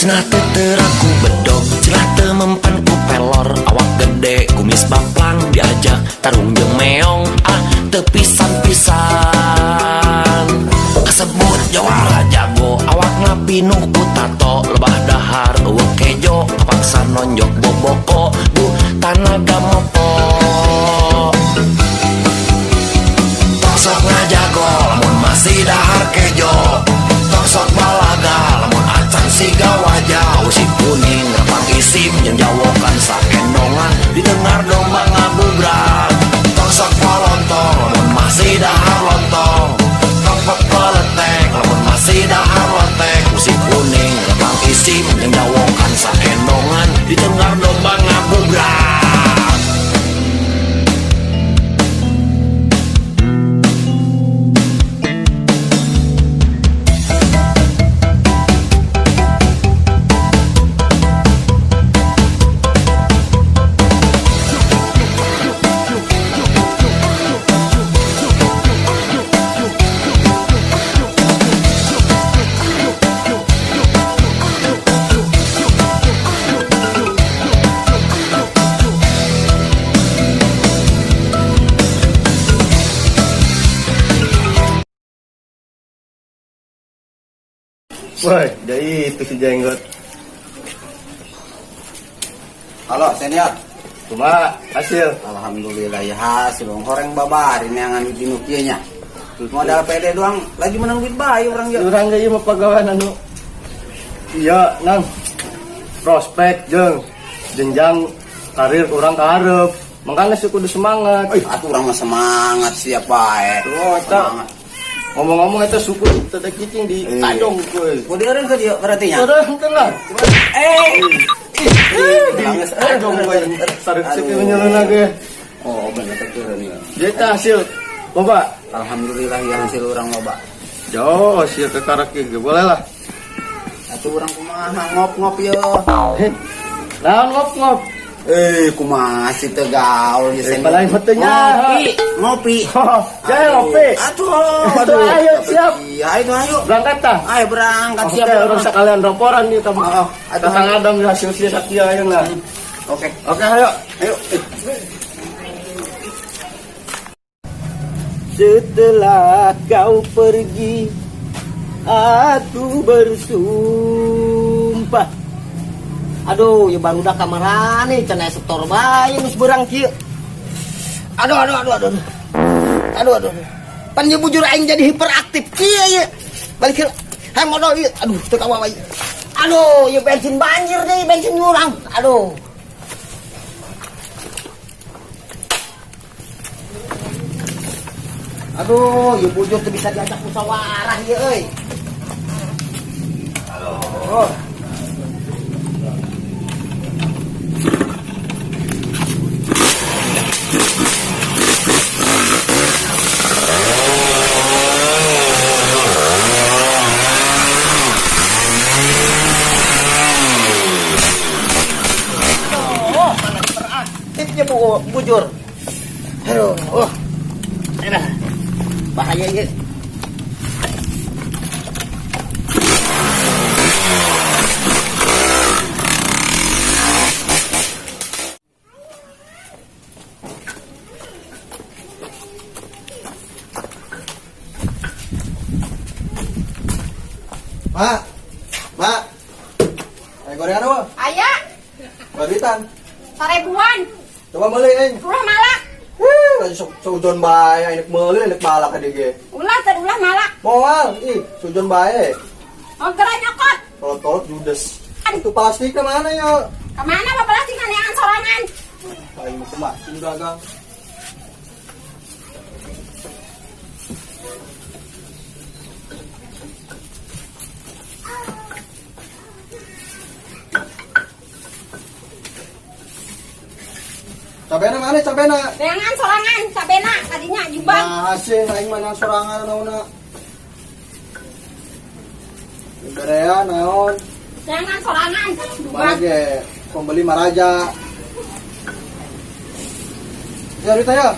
Cenah teu terang ku bedog, cenah teu mempan ku pelor. Awak gede kumis baplang, diajak tarung jeung meong, ah, teu pisan-pisan. Kasebut jawara jago, awakna pinuh ku tato. Lebah dahar euweuh kejo, kapaksa nonjok boboko. Duh, tanaga mopo. Tong sok ngajago lamun masih dahar kejo. Tong sok balaga lamun acan siga waja. Usik kuning rapang isim jeung jawokan sakendongan, didengar domba ngabubrak. Tong sok polontong lamun masih dahar lontong. Tong pepeletek lamun masih dahar lotek. Usik kuning rapang isim jeung jawokan sakendongan, didengar domba ngabubrak. Woi, jadi itu si jenggot. Halo, senior. Cuma hasil. Alhamdulillah ya hasil dong. Horeng babar ini yang di kieu nya. Modal PD doang lagi menang duit bae urang ya. Urang ge ieu mah pagawean anu. Iya, nang prospek jeung jenjang karir urang kaharep. Makanya sih kudu semangat. Ih, atuh urang mah semangat siap bae. Oh, eta. Semangat. Ngomong-ngomong eta suku teh cicing di tajong kuy. Kudu eureun ke dieu berarti nya. Urang teh lah. Eh. Di tajong kuy. Sarek sih nyeluna ge. Oh, bener teh eureun ya. Jadi teh hasil loba. Alhamdulillah ya hasil urang loba. Jauh hasil ke karak ge boleh lah. Atuh urang kumaha ngop-ngop yo. Naon ngop-ngop? Eh, kumaha sih teu gaul ya. Eh, paling mah teu nyaho. Ngopi, ngopi. Oh, jangan ngopi. Atuh, Atuh, ayo, siap. Iya, ayo, ayo. Berangkat tah. Ayo berangkat Oke, siap. urang sekalian roporan nih kamu. Oh, atuh. Kang Adam hasil sia sakia ayeuna. Oke. Oke, ayo. Ayo. Setelah kau pergi, aku bersumpah. Aduh, ya barudak kamarane cenah setor bae geus beurang kieu. Aduh, aduh, aduh, aduh. Aduh, aduh. Pan ieu bujur aing jadi hiperaktif kieu ieu. Balik heula. Hayang modal ieu. Aduh, teu kawawa ieu. Aduh, ieu bensin banjir deui, bensin urang. Aduh. Aduh, ieu bujur teu bisa diajak musyawarah ieu euy. Aduh. Oh, mana hiperaktifnya bu, bujur. Aduh, oh. Enak. Bahaya ya. Mak, mak, ayo gorengan apa? Aya, Baritan. 1000-an. Coba beli, eng. Ulah malak. Wih, lagi sujon bae, enak meuli, enak malak ka ge. Ulah teu ulah malak. Moal, ih, sujon bae. Oh, geura nyokot. Tolot-tolot judes. Itu plastiknya mana ya? Kemana bapak plastik neangan sorangan? Paling mau kemana dagang. Cabena mana cabena? Neangan sorangan, cabena tadinya jubang. Nah, sih, aing mana sorangan naonna. Berea naon? Neangan sorangan, Mana jubang. ge pembeli maraja. Ya, duit ayo.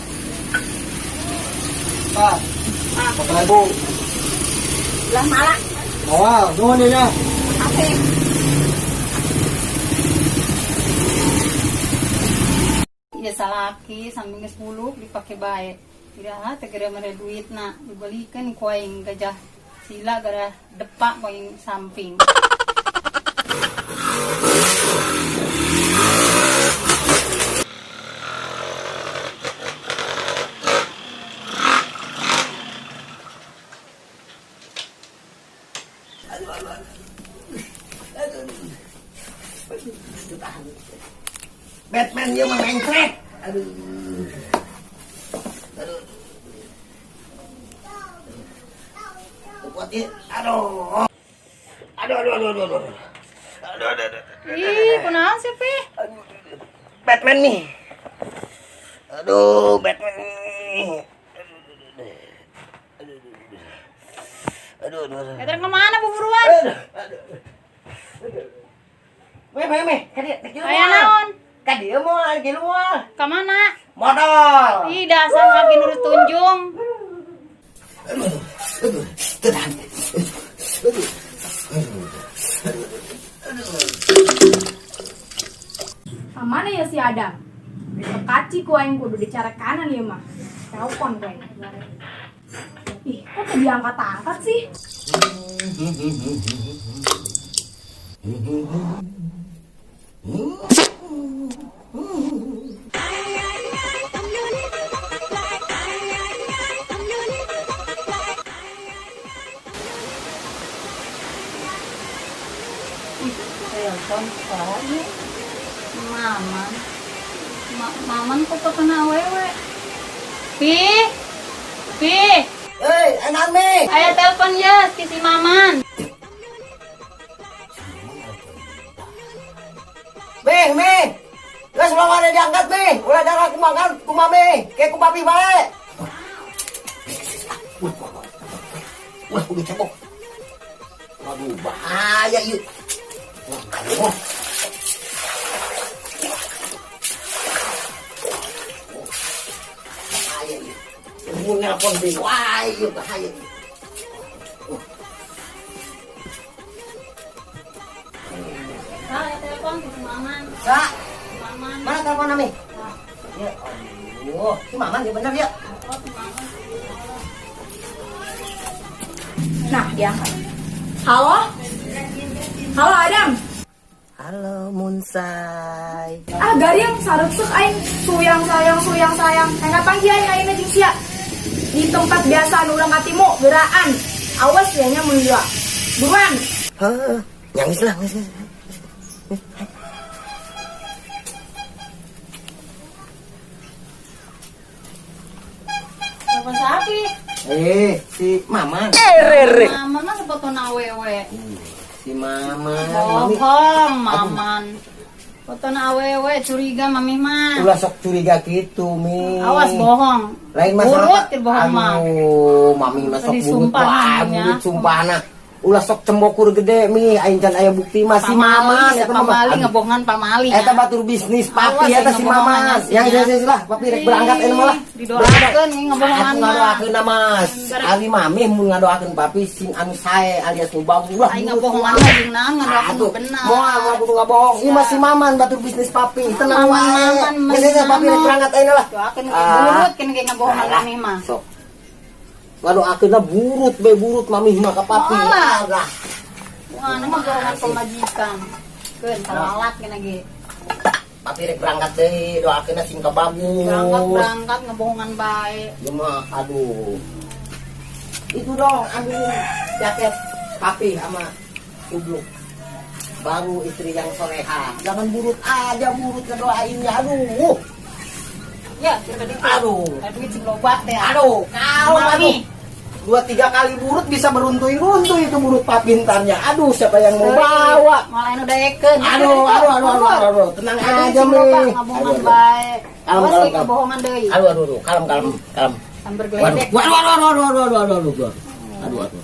Pak, Ah, 4.000. ulah malak. Moal, nuhun ya. Kasih. Salaki sambil geus buluk dipake bae. Iraha teh geura mere duitna dibelikeun ku aing gajah sila gara depak ku aing samping. Batman dia mah mencret. Aduh. Aduh. Kuat ieu. Aduh. Aduh aduh aduh aduh aduh. Aduh aduh aduh. Ih, kunaon sih, Pi? Batman nih. Aduh, Batman nih. Aduh, aduh, aduh, aduh. Eta kemana buburuan? Aduh, aduh. Meh, meh, meh. Kadieu, kadieu. Aya naon? Kadieu moal, kieu moal. Ka mana? Modal. Ih, dasar kaki nurut tunjung. Aduh, aduh, tenang. Aduh. Mana ya si Adam? Kaci ku aing kudu dicara kanan ya mah. Telepon ku aing. Ih, kok tadi diangkat-angkat sih? Ih, telepon saha ieu? Maman. Maman kok kena awewe? Pi. Pi. Hei, enak nih. Aya telepon ya si si Maman. Meh, meh. Geus ulah ada diangkat meh. Ulah darah kumakan kumame, kayak kupapi bae. Wah, wah, wah. Wah, kudu cebok. Waduh, bahaya ieu. Wah, aduh. Bahaya ieu. Mun nelpon deui, wah, ieu bahaya ieu. Ah, aya telepon si Maman. Sa, Maman. mana telepon nami? Ya, aduh, si Maman ya bener ya. Oh, si Maman. Nah, diangkat. Halo? Halo Adam. Halo Munsai. Ah, garing sareuseuh aing suyang sayang suyang sayang. Hayang kapanggih aing ayeuna jeung sia. Di tempat biasa anu urang katimu geraan. Awas ya nya mun dua. Buruan. Heeh, nyangis lah, ngis, ngis. Telepon sapi. Si Maman. Maman mah sepotong awewe. Si Maman. Mami. Bohong, Maman. Foto awewe curiga mami mah. Ulah sok curiga gitu, Mi. Awas bohong. Lain masalah. Burut keur bohong mah. Aduh, Mami mah sok burut. Disumpah Wah, namanya. burut sumpahna. Ulah sok cembokur gede, Mi. Aing can aya bukti mah si Maman eta mah. Pamali Aduh. ngebohongan pamali. Eta batur bisnis papi Awas, eta si ngebohongan Maman. sih, Yang ya. jelas lah, papi rek berangkat eta mah lah. Didoakeun ini ngebohongan Atuh mah. ngadoakeun mas. Ari mami mun ngadoakeun papi sing anu sae alias nu bagus lah. Aing ngebohongan mah jeung naon ngadoakeun nu Aduh, bener. moal moal kudu ngabohong. Ieu mah si Maman batur bisnis papi. Tenang Maman, wae. Maman, Geus geus, papi rek Maman. berangkat ayeuna lah. Doakeun ge Ah. burut keun ge ngebohongan mami mah. Sok. Ngadoakeunna burut be burut mami mah ka papi. Moal lah. Alah. Wah, nu ngebohongan pemajikan. Keun sawalat keun ge. Papi rek berangkat deui, doakeunna sing kabagus. Berangkat-berangkat ngebohongan bae. Ya mah, aduh. Itu dong, ambilin jaket papi sama kubluk. Baru istri yang soleha. Jangan burut aja, burut ngedoainnya. Aduh. Ya, kira duit. Aduh. Ada duit sing loba teh. Aduh, kalau Mami. aduh. 2-3 kali burut bisa beruntuy-runtuy itu burut papintarnya. Aduh, siapa yang mau bawa? Malah anu daekeun. Aduh, aduh, aduh, aduh, aduh, aduh. Tenang aja, Mi. Ngabohongan Aduh, aduh. bae. Kalem, Awas kalem, we kalem. ngebohongan deui. Aduh, aduh, aduh, kalem, kalem, kalem. Sambar Waduh, geledek. waduh, waduh, waduh, waduh, waduh, aduh, aduh, aduh, aduh.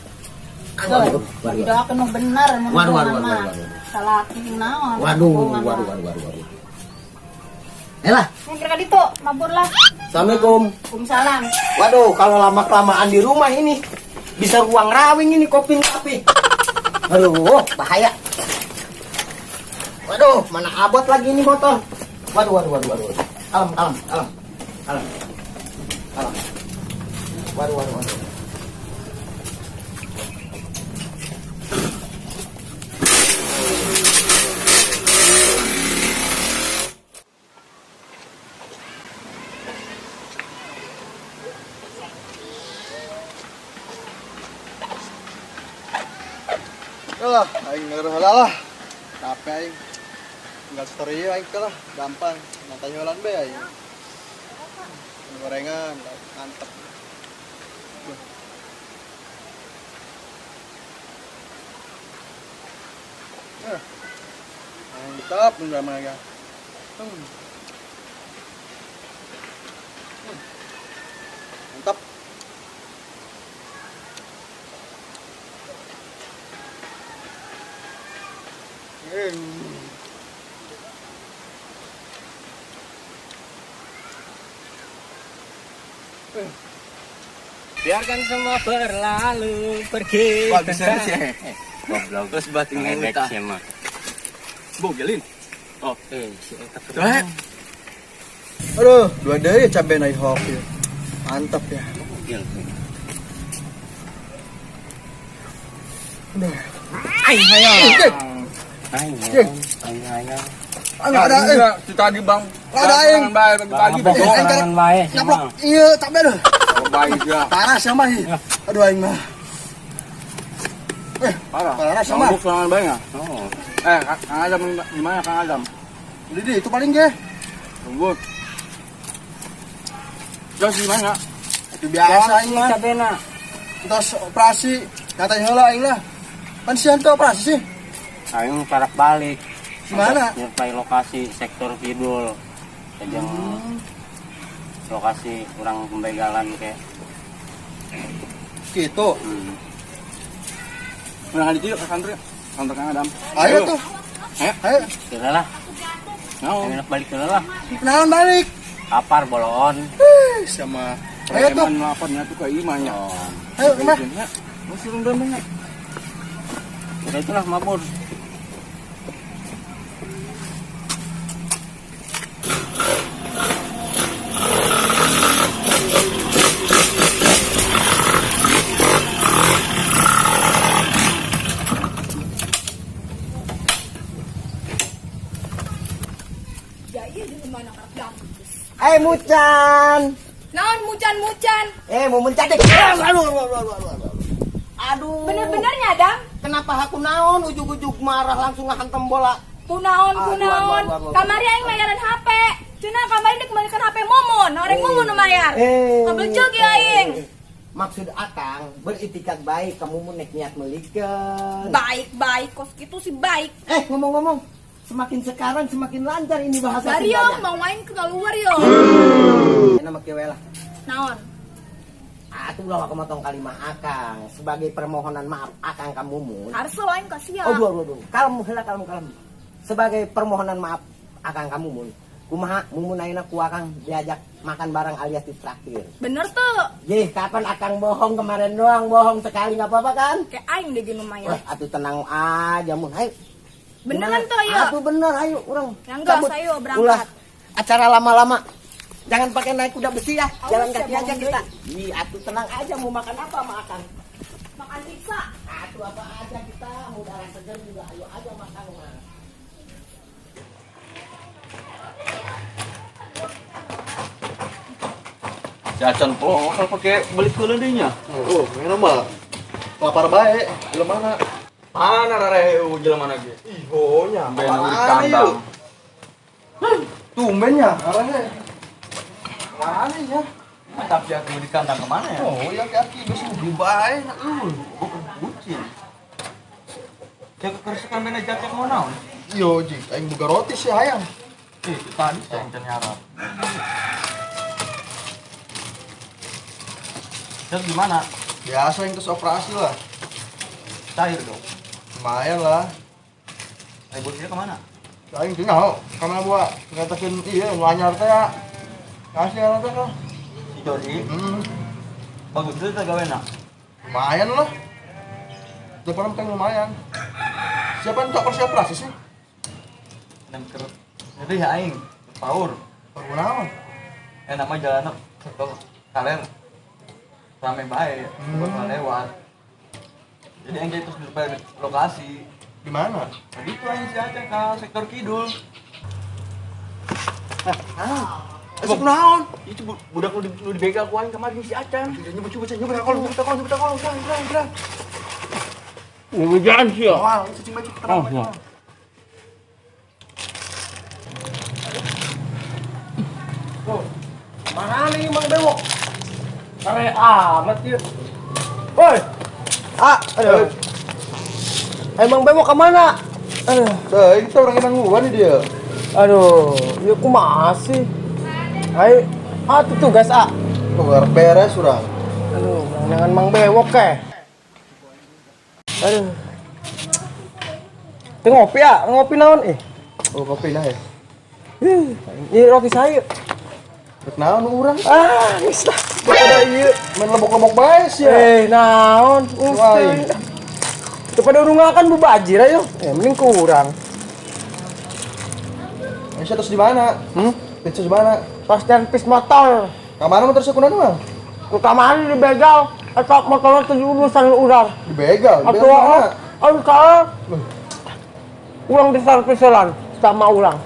Aduh, aduh, waduh. Didoakeun nu bener mun Waduh, waduh, ngebohongan waduh, mah. waduh, waduh. Salaki jeung naon? Waduh, Ngebohongan waduh, mah. waduh, waduh, waduh. Elah, Yang kira ditu, mabur lah. Assalamualaikum. Waalaikumsalam. Waduh, kalau lama-kelamaan di rumah ini bisa ruang rawing ini kopin papi. Aduh, bahaya. Waduh, mana abot lagi ini motor. Waduh, waduh, waduh, waduh. Kalem, kalem, kalem. Kalem. Kalem. Waduh, waduh, waduh. Lah, aing ngeureuh heula lah. Capek aing. Tinggal story aing ke lah, gampang. Nanti heulan be aing. Gorengan, mantep. Eh, mantap bener mah ya. Mantap. Biarkan semua berlalu pergi. Wah, bisa sih. Goblok. Terus batin Ngeledek sih mah. Bu, gelin. Oh, Si eta Tuh. Aduh, dua dari cabai naik hoki. Mantap ya. Gil. Aduh. Aing hayang. Aing hayang. Aing hayang. Ah, nggak ada, eh. Si tadi Bang. Nggak ada, aing. Pagi-pagi Bang, Eh, aing sorangan bae sih Nyaplok. mah. Iya, cabai dah. Baik ya. Parah sama ih. Aduh aing mah. Parah. Parah sama. Mabuk sorangan bae enggak? Oh. Eh, Kang Adam gimana Kang Adam? Jadi itu paling ge. Tunggu. Terus gimana? Itu biasa aing mah. Cabena. Terus operasi, katanya heula aing lah. Pan sian tuh operasi sih. Aing parak balik. Gimana? Nyertai lokasi sektor kidul. Kajeng lokasi kurang pembegalan kayak. Gitu. Nah, itu yuk ke kantor ya. Kantor Kang Adam. Ayo tuh. Ayo. Ayo. Kira lah. Mau. Aing balik kira lah. Kenalan balik. Kapar boloon. Sama. Ayo tuh. Preman lapornya tuh ke imahnya. Oh. Ayo, Imah. Mau suruh domenya. Udah itulah mabur. Ya iya di mana karep dapet. Eh, Mucan. Naon mucan-mucan. Mumun cantik. Aduh, aduh, aduh, aduh, aduh. Aduh. Bener-benernya Dam. Kenapa aku naon ujug-ujug marah langsung ngehantem bola? Kunaon Aduh, kunaon. aduh, aduh, aduh. Kamari aing mayaran HP. Cenah kamari dek kembalikan HP Momon. Orang Momon nu mayar. Kabelecek ya aing. Maksud akang beritikat baik kamu mun nek niat melikeun. Baik-baik kos gitu sih baik. Ngomong-ngomong, semakin sekarang semakin lancar ini bahasa Bari yo Sundanya. mau main ke keluar yo. Enak make we lah. Naon? Atuh ulah aku motong kalimah akang sebagai permohonan maaf akang ka Mumun. Harus lo aing kasih ya. Oh, dua, dua, dua. Kalem heula, kalem, kalem. Sebagai permohonan maaf akang ka Mumun, kumaha Mumun ayeuna ku akang diajak makan bareng alias ditraktir. Bener tuh. Yeh, kapan akang bohong kemarin doang, bohong sekali nggak apa-apa kan? Kayak aing deh gini lumayan. Wah, atuh tenang aja Mun. Ayo. Beneran Gimana? tuh, ayo. Atuh bener, ayo urang. Ya enggak, Cabut. ayo, berangkat. Ulah acara lama-lama. Jangan pakai naik kuda besi ya, Awas jalan ya, kaki aja bohong kita. Ih, atuh tenang aja mau makan apa sama akang? Makan pizza. Atuh apa aja kita, mau darah seger juga ayo aja makan mah. Si Acan pelong kalau pakai beli keledainya. Oh, ini mah lapar baik, belum mana? Mana rareu jelema mana ge? Ih, oh nya, Ben di kandang. Tumbennya arahnya. Mana ya? Tapi aku di kandang kemana ya? Oh, ya kaki geus berubah enak lu. Bucin. Jaga kerusakan bena jaket mau naon? Yo, jing, aing boga roti sih hayang. Ih, tadi saya yang nyarap. Terus gimana? Biasa yang terus operasi lah. Cair dong. Lumayan lah. Ayo bosnya kemana? Aing tinggal, kamana buat ngatakeun iya nu anyar teh ya. Kasih ngaran teh lah. Si Jody. Bagus tuh teh gawena. Lumayan lah. Depan teh lumayan. Siapa yang tak operasi sih? Nem ker. Jadi ya aing power. Kunaon? Enak mah jalan sektor kalian rame bae, bakal lewat. Jadi aing terus di lokasi. Di mana? Tadi itu aing si Aceh ke sektor kidul. Esok naon? Itu budak lu dibegal ku aing kemarin si Aceh. Nyebut coba nyebut kolong, nyebut kolong, nyebut kolong, terang, terang, terang. Hujan sih ya. Wah, cicing baju terang. Oh, oh. Mana nih Mang Bewok? Kare amat ya. Woi. Ah, aduh. Mang Bewok kemana? Aduh. Nah, ini tuh orang nangguan nih dia. Aduh, ya kumaha sih? Hai, ah itu tugas ah. Tugas beres urang. Aduh, jangan Mang Bewok ke. Aduh. Teu ngopi ah, ngopi naon eh? Oh, kopi nah ya. Ini roti sayur. Rek naon urang? Ah, geus lah. Pada ieu main lebok-lebok bae sia. Eh, naon? Wah. Itu pada urungakan bu bajir ayo. Eh, mending kurang. Ini terus di mana? Hmm? Terus di mana? Pas servis motor. Ka mana motor sakunan mah? Ku kamari dibegal. Eta motornya terjurusan urang. Dibegal? Atuh, Dibegal mana? Aduh, salah. Uang di servisan sama urang.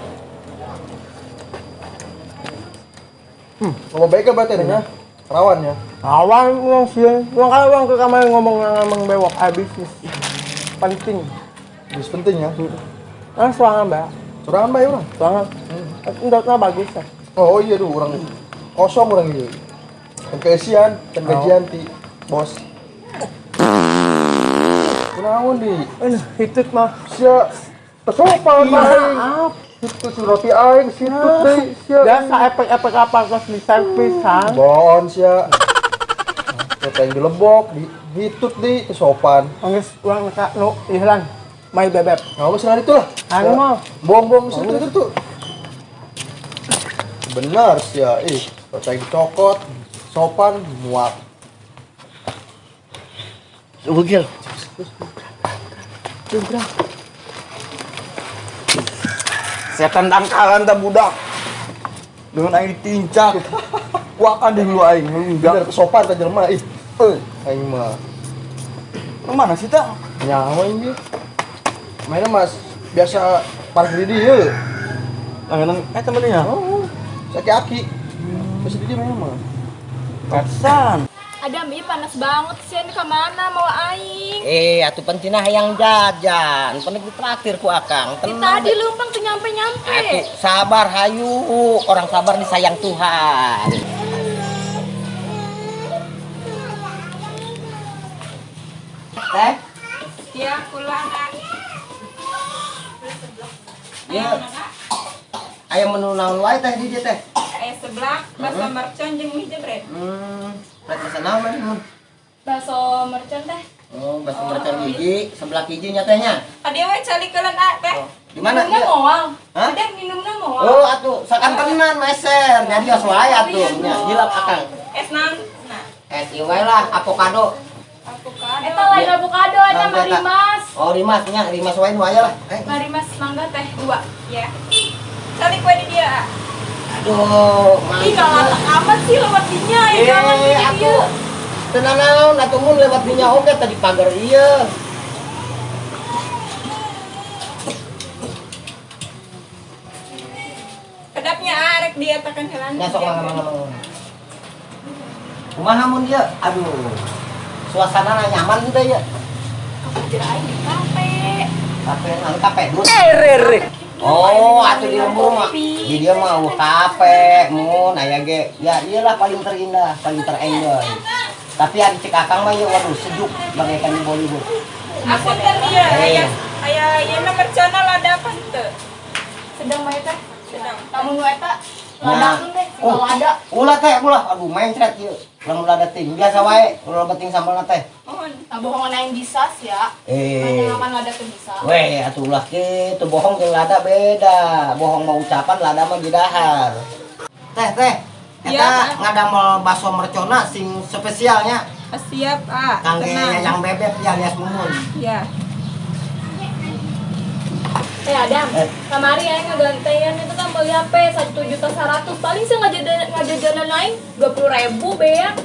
Mau begal berarti ya? Rawan ya? Rawan uang sih. Uang kalau uang ke kamar ngomong bewok, ah bisnis. Penting. Bisnis penting ya? Ah, soangan mbak. Soangan mbak ya orang? Soangan. Endotnya bagus ya. Oh iya tuh orang kosong orang gitu. Kan keisian, kan gajian ti bos. Kunaon di? Aduh, hitut mah. Sia tesopan aing. Itu si roti aing situt deui sia. Biasa efek-efek apa terus di servisan. Bon sia. Roti aing dilebok, di hitut deui tesopan. Geus urang ka nu ihlan. Mai bebek. Nah, geus itu lah. Anu mah. Bong-bong situ itu tuh. Benar sia, ih, roti aing dicokot, sopan muak. Bugil. Setan dangkalan ta budak. Dengan aing ditincak. Kuakan di hulu aing, Bener sopan ta jelema ih. Euy, aing mah. Kemana sih ta? Nyawa ini. Mainnya mas biasa parkir di dieu. Langganan temennya. Oh, saki-aki. Biasa di dieu mainnya mah. Pesan. Ada mi panas banget sih ini kemana mau aing? Eh, atuh pentinah yang jajan, penik ditraktir ku akang. Tenang. Tadi lumpang tuh nyampe-nyampe. Atuh sabar hayu, orang sabar disayang Tuhan. Teh? Iya, pulang. Iya. Aya menu naon wae teh di dieu teh? Aya seblak, bakso mercon jeung mie jebret. Rek pesen naon mah? Bakso mercon teh. Oh, bakso mercon hiji, seblak hiji nya teh nya. Adi we calikeun ah teh. Di mana? Minumna moal. Hah? Ada minumna moal. Oh, atuh sakantenan meser, nyarios wae atuh nya, jilap akang. Es naon? Nah, Es ieu wae lah, avocado. avocado. Eta lain avocado eta marimas. Oh, rimas nya, rimas wae nu aya lah. Marimas mangga teh dua. Ya. Calik we di dieu ah. Aduh, Ih, galatak amat sih lewat dinya ya jalan di dieu. Tenang naon atuh mun lewat dinya oge tadi pagar ieu. Kedapnya arek dietakan heula. Nya sok mangga. Kumaha mun ieu? Aduh. Suasana nyaman teh ieu. Kamu aing di kafe. Kafe anu kafe dus. Oh, atuh di lembur mah. Di dia mah kafe, mun aya ge. Ya iyalah paling terindah, paling terenjoy. Tapi ari cek akang mah ieu waduh sejuk bagaikan di Bollywood. Aku teh ieu aya aya ieu mercona lada apa teu? Sedang mah teh. Sedang. Lamun nu eta lada teh, lada. Ulah teh, ulah. Aduh, mencret ieu. Lamun lada ting biasa wae, ulah penting sambalna teh. Mohon. Nah, bohongan aing bisa sih ya. Makan lada teu bisa. Weh, atuh ulah kitu bohong jeung lada beda. Bohong mah ucapan, lada mah didahar. Teh, teh. Eta ngadamel bakso mercona sing spesialnya. Siap, ah. Kangge yang bebek ya alias mumun. Ya. Eh Adam, Eh. kamari aing ngagantian itu kan beli HP 1.100.000, paling sih ngajajanan aing 20.000 beak.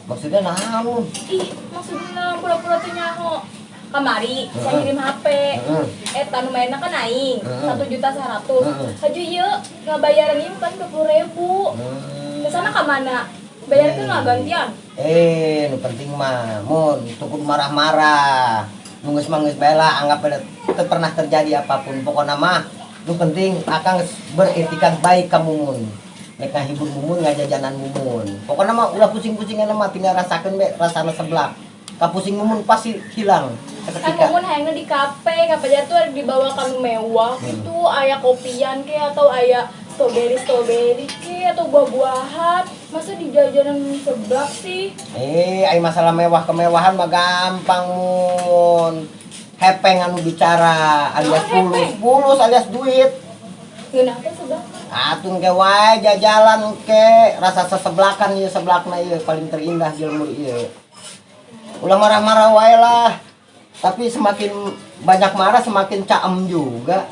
Maksudnya naon? Ih, maksudnya pura-pura teu nyaho. Kamari saya ngirim HP. Eta nu mainna kan aing 1.100.000. Haju ieu ngabayaran ieu kan 20.000. Kesana ka mana? Bayarkeun lah gantian. Eh, nu penting mah mun teu kudu marah-marah. Nu geus mah geus bae lah, anggap pada teu pernah terjadi apapun. Pokona mah nu penting akang geus beretikat baik ka Mumun. Nek ngahibur Mumun, ngajajanan Mumun. Pokona mah ulah pusing-pusingan mah, tinggal rasakeun be rasana seblak. Kapusing Mumun pasti hilang Kan seketika. Mumun hayangna di kafe, kafe tuh ada dibawa ka nu mewah gitu, aya kopian ke atau aya strawberry ke atau buah-buahan. Masa di jajanan seblak sih? Eh, ai masalah mewah kemewahan mah gampang Mun. Hepeng anu bicara alias Naon fulus, hepeng? fulus alias duit. Ngeunah teh seblak. Atuh ke wae jajalan ke rasa seseblakan ieu, seblakna ieu paling terindah jelmur ieu. Ulah marah-marah wae lah. Tapi semakin banyak marah semakin caem juga.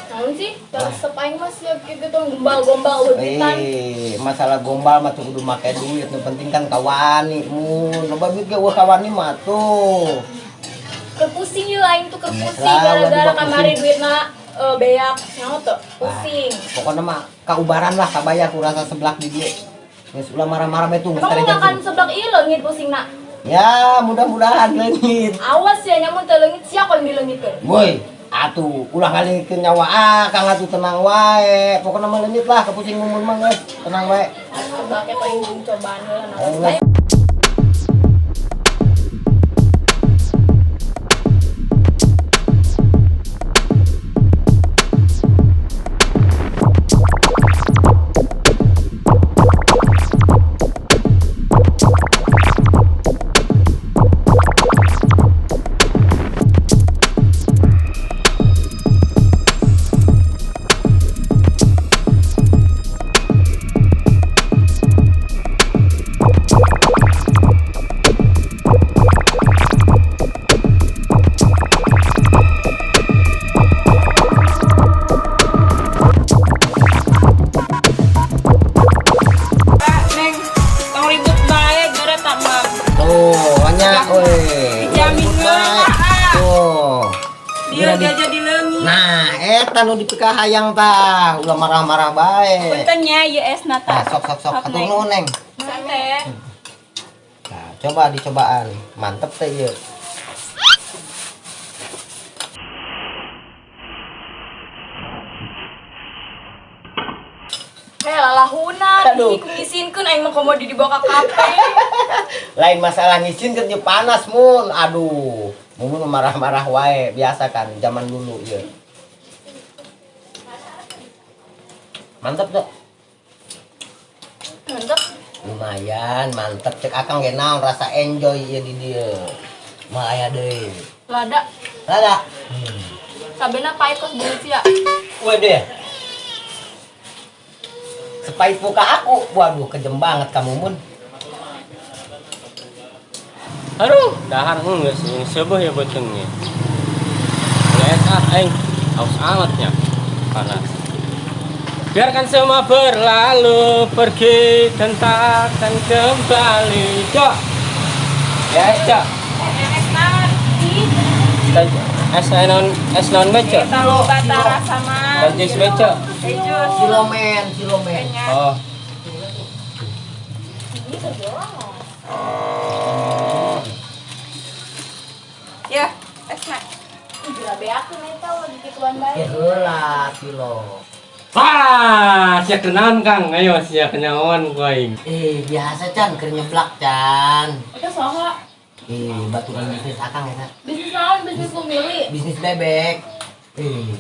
Naon sih? Resep aing mah siap gitu tuh gombal-gombal duitan. Eh, masalah gombal mah tuh kudu make duit, nu penting kan kawani mun. Loba duit ge euweuh kawani mah tuh. Keur pusing ieu aing tuh, keur pusing Lah, ulah gara-gara dibawa kamari pusing. duitna beak. Nyaho teu? Pusing. Pokoknya mah kaubaran lah kabayar ku rasa seblak di dieu. Geus ulah marah-marah bae tuh geus Emang mau tarik makan seblak ieu leungit pusingna? Ya, mudah-mudahan leungit. Awas ya nyamun teu leungit sia kon dileungitkeun. Woi, atuh ulah ngalingkeun nyawa ah, Kang atuh tenang wae. Pokoknya mah leungit lah kapusing Mumun mah geus, tenang wae. Seblaknya paling cobaan heula Oh, nah. geus. Neng, tong ribut bae gara tak mah. Tuh, banyak woi. Dijamin Ribut bae. ngeunah, ah. Tuh. Dia Geura di- gajah dileungit. Nah, eta nu dipikahayang tah, ulah marah-marah bae. Punten nya ieu esna Nah, tah. sok sok sok, atuh Neng. nuhun, Neng. Santai. Nah, coba dicobaan. Mantep teh ieu. Eh lalahuna, Aduh. ih ngisinkeun aing mah komo dibawa ka kafe. Lain masalah ngisin keur panas mun. Aduh, Mumun marah-marah wae, biasa kan zaman dulu ieu. Mantep tuh. Mantep. Lumayan, mantep cek akang ge naon rasa enjoy ieu di dieu. Mah aya deui. Lada, Lada. sabena pahit kos beungeut sia. Waduh. Sepahit muka aku. Waduh, kejem banget kamu Mun. Aduh, dahar geus jeung seubeuh ya beuteungnya. Lihat ah aing haus amatnya. Panas. Biarkan semua berlalu, pergi dan takkan kembali. Cok. Ya, es, Cok. Es naon, es naon bae, Cok? Batara sama Dan jus bae, Cok. jus. Silomen, silomen. Oh. Ya, esna. Gila beakeun eta lagi gituan bae. Eh heula silo. Wah, sia kenaon Kang? Ayo sia kenyawan ku aing. Eh, biasa Chan, keur nyeblak Chan. Eta saha? Eh, baturan bisnis akang eta. Bisnis naon? Bisnis pemilih. Bisnis bebek. Eh.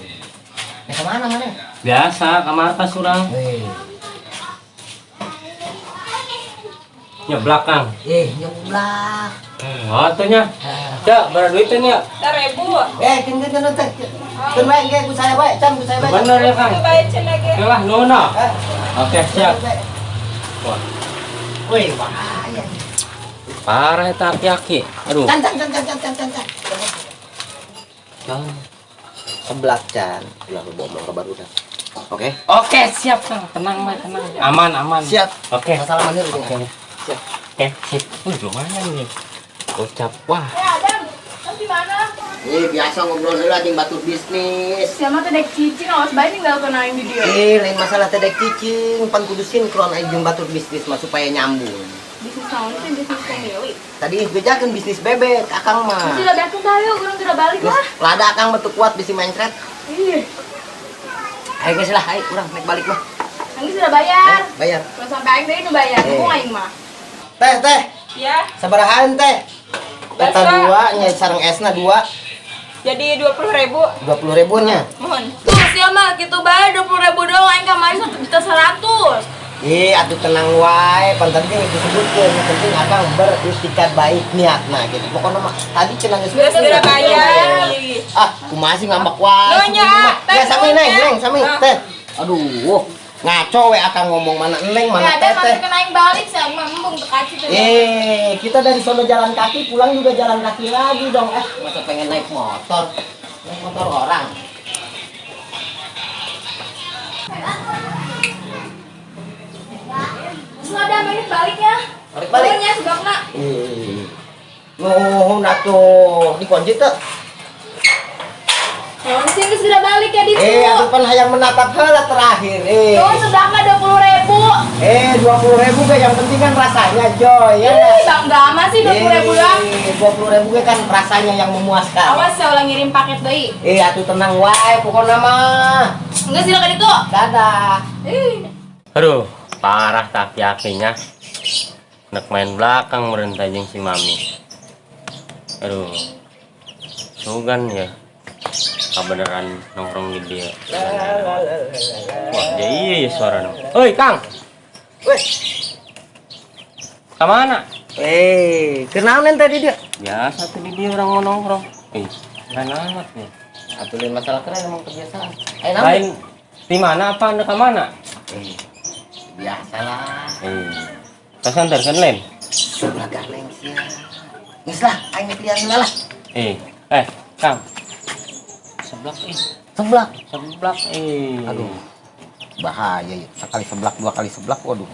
Eh kemana mana? Biasa, ka markas urang. Eh, Nyeblak Kang. eh nyeblak. Oh, atuh nya. Cok, berapa duitnya nya? Seribu. Eh, keun keun keun keun. Keun wae ge ku saya wae, Chan ku saya wae. Bener ya Kang? Bae cenah ge. Oke lah, nuhun ah. Eh, Oke, siap. Wah, Wih, bahaya. parah eta aki-aki. Aduh. Chan chan chan chan chan chan chan. Jangan. Seblak can, ulah lu ngomong ka barudak. Oke? Oke, siap Kang. Tenang mah, tenang. Aman, aman. Siap. Oke. Salaman dulu. Oke. Siap. Oke, sip. Lumayan nih. Gocap. Wah. Ya, Adam, kamu di mana? Biasa ngobrol heula jeung batur bisnis. Siapa teh dek cicing, awas bae ninggalkeun aing di dieu. Lain masalah teh dek cicing, pan kudu sinkron aing jeung batur bisnis mah supaya nyambung. Bisnis naon sih, bisnis pemilik? Tadi bejakeun bisnis bebek, akang mah. Sudah beakeun dah yuk, urang geura balik lah. Lada akang mah teu kuat bisi mencret. Ih. Ayo geus lah, ayo urang naik balik mah. Aing sudah bayar. Bayar. Kalau sampai aing deui nu bayar, ngomong aing mah. Teh, teh. Ya. Sabarahaan teh? Eta dua, nya sareng esna dua. Jadi 20.000. 20.000 nya. Mohon. Tuh sia mah kitu bae 20.000 doang aing kamari 1.100.000. Ih, atuh tenang wae, pan tadi geus disebutkeun, yang penting akang beritikad baik niatna gitu. Pokokna mah tadi cenah geus segera bayar. Ah, kumaha sih ngambek wae. Nya, ya sami neng, neng sami teh. Aduh, ngaco we akang ngomong mana neng mana teh. Teh. Ya, aing balik sih, mah embung teu kaci teh. Kita dari sono jalan kaki, pulang juga jalan kaki lagi dong. Masa pengen naik motor? Naik motor orang. Sudah menit baliknya. Balik-balik. Nuhun sebabna. Nuhun atuh, dikunci teu. Nuhun sih geus sudah balik ya ditu. Atuh pan hayang menatap heula terakhir. Nuhun sebabna 20.000. 20.000 ge yang penting kan rasanya joy ya. Bangga amat sih 20.000 doang. 20.000 ge kan rasanya yang memuaskan. Awas ya ulah ngirim paket deui. Atuh tenang wae pokona mah. Enggak silakan itu. Dadah. Aduh. Parah tapi akhirnya nek main belakang merentah jeung si mami. Aduh, sugan ya kebenaran nongkrong di dia. Wah, dia iya ya suara nong. Oi Kang, weh, kemana? Kenalan tadi dia? Biasa tuh di dia orang mau nongkrong. Keren amat nih. Atuh lain masalah keren emang kebiasaan. Lain di mana apa anda kemana? Biasalah. Tas antar kan lain? Sebelah neng sia. Geus lah, aing pilihan heula lah. Kang. Seblak Seblak. Seblak Aduh. Bahaya ya. Sekali seblak, dua kali seblak, waduh.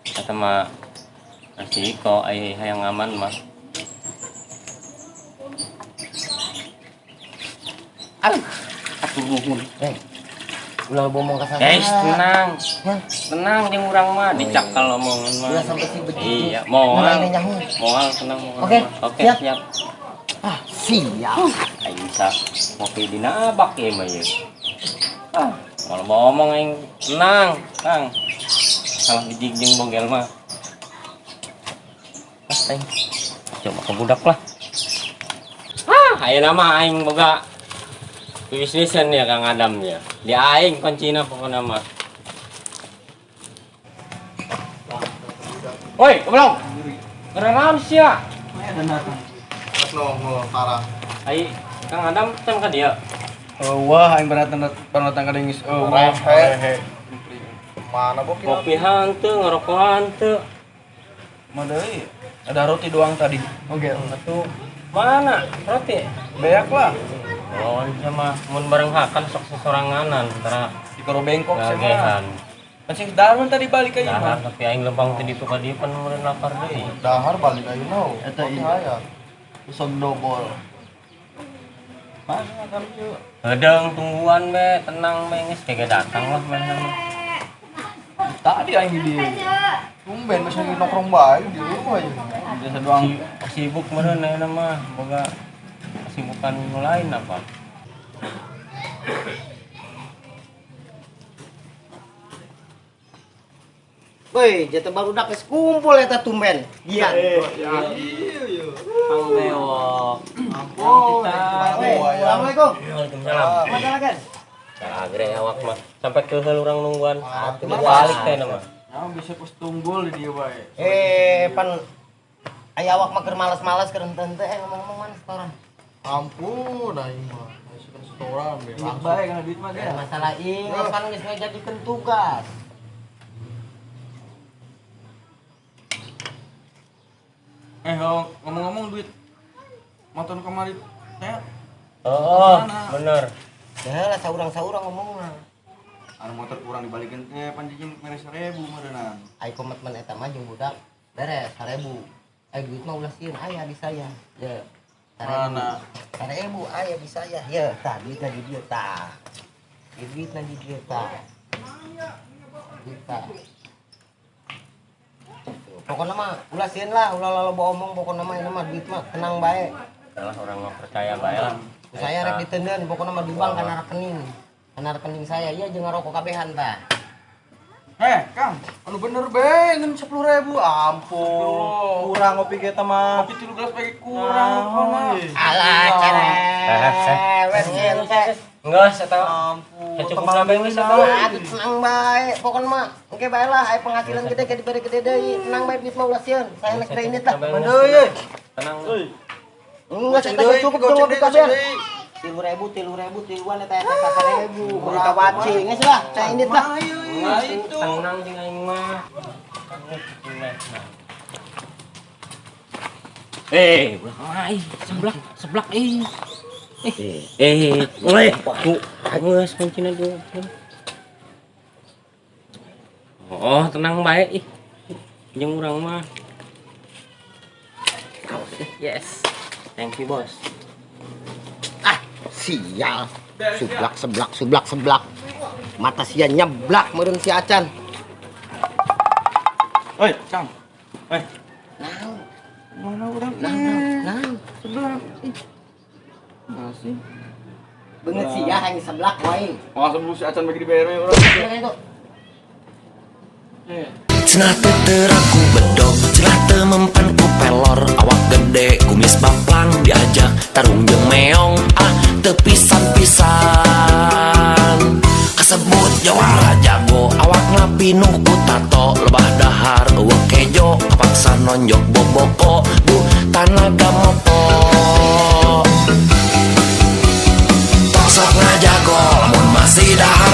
Kata mah nasi kok ai hayang aman mah. Aduh, atuh nuhun. Ulah bomong ka sana. Tenang. Tenang jeung urang mah dicakal omongan mah. Ulah sampai si begitu. Iya, moal. Moal tenang moal. Oke, oke, siap. Ah, siap. Aing bisa ngopi dina abak ieu mah ieu. Ah, moal ngomong aing tenang, Kang. Salah bijig jeung bogel mah. Ah, aing coba ke budak lah. Ah, ayeuna mah aing boga bisnisan ya Kang Adam ya. Di aing kuncina pokokna mah. Woi, goblok. Geura sia? Nongol parah. Ai, Kang Adam tem ka dieu. Wah, aing pernah ka geus rehe. Mana bokeh? Ngopi hanteu, ngerokok hanteu. Mah deui. Ada roti doang tadi. Oke, atuh. Mana roti? Beak lah. Oh, sama mun bareng hakan sok sesoranganan antara di karo bengkok sama. Masih darman tadi balik aja mah. Tapi aing lempang teh ditu ka dieu pan meureun lapar deui. Dahar balik aja mau. Eta ieu. Usog dobol. Mana kan ieu? Hedeung tungguan be, tenang be geus kagak datang lah mana mah. Tadi aing di dieu. Tumben masih nongkrong bae di rumah aja. Biasa doang sibuk meureun ayeuna mah boga kesibukan nu lain apa? Woi, jatuh baru dak geus kumpul eta tumben. Gian. Iya. Kang Bewok. Ampun. Assalamualaikum. Waalaikumsalam. Masalah kan? Agre awak mah sampai keuheul urang nungguan. Balik teh mah. Nah, bisa pos tunggul di dieu bae. Pan aya awak mah keur malas-malas keur henteu ngomong-ngomong mana setoran. Ampun aing mah. Masih setoran be. Duit bae kana duit mah ge. Masalah ingat kan geus ngajadikeun tugas. Ngomong-ngomong duit motor kemarin teh Oh, bener. Ya lah saurang-saurang ngomongna. Anu motor kurang dibalikin teh pan jijing mere 1000 meureunana. Ai komitmen eta mah jeung budak beres 1000. Ai duit mah ulah sieun aya di saya. Ya. 1000. Mana? 1000 aya di saya. Ya, tah duitna di dieu tah. Duitna di dieu tah. Duit tah. Tuh, pokoknya mah ulah sieun lah, ulah loba omong pokoknya mah ini mah duit mah tenang bae. Lah orang mah percaya bae lah. Ku saya rek diteundeun pokoknya mah di bank kana rekening. Kana rekening saya ieu jeung ngarokok kabehan tah. Eh, Kang, anu bener be, ngan 10.000. Ampun. Kurang ngopi kita mah. Ngopi 3 gelas pakai kurang. Nah, Alah, cerewet ente. Enggak, saya tahu. Ampun. Secukupna bae geus eta mah. Aduh, tenang bae. Pokoknya mah engke bae lah aya penghasilan gede ke dibere gede deui. Tenang bae duit mah ulah sieun. Saya nek ini tah. Deui. Tenang. Enggak, saya teh cukup dong ngopi kabehan. 3.000, 3.000, tiluan eta eta 1.000. Beli ka wacing geus lah, saya ini tah. Nah, itu. Tenang jeung aing mah. Eh, ulah seblak, seblak eh. Eh, eh, ku, geus kuncina dua. Oh, tenang bae ih. Jeung urang mah. Yes. Thank you, Bos. Ah, sial. Sublak, seblak, sublak, seblak. Mata sia nyeblak meureun si Acan. Oi, Kang. Eh, Naon? mana urang? Naon? Naon? Seblak. Ih. Masih. Beungeut sia aing seblak wae. Masa sebelum si Acan bagi dibayar mah urang. Itu. Cenah teu teurak ku bedog, cenah teu mempan ku pelor, awak gede kumis baplang diajak tarung jeung meong, ah teu pisan-pisan. Kasebut jawara jago, awakna pinuh ku tato, lebah dahar euweuh kejo, kapaksa nonjok boboko, duh tanaga moto. Tong sok ngajago lamun masih dahar.